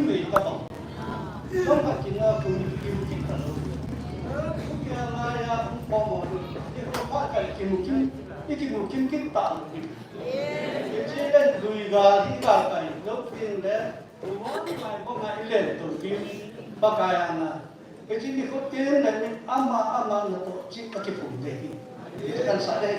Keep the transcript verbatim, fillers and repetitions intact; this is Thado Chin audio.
Mei tabang. Jong ka kina kum kim kit ta lo. Ku kia la ya kum ko mo. Ye ko pa ka kim kim. Ye kim kim kit ta lo. Ye chi len lui ga di ga kai. Lo tin le. Ko mo mai ko ngai len to kim. Pakai ana. Ye chi ni ko tin le ni ama ama na to chi ka ki pum de. Ye kan sa de.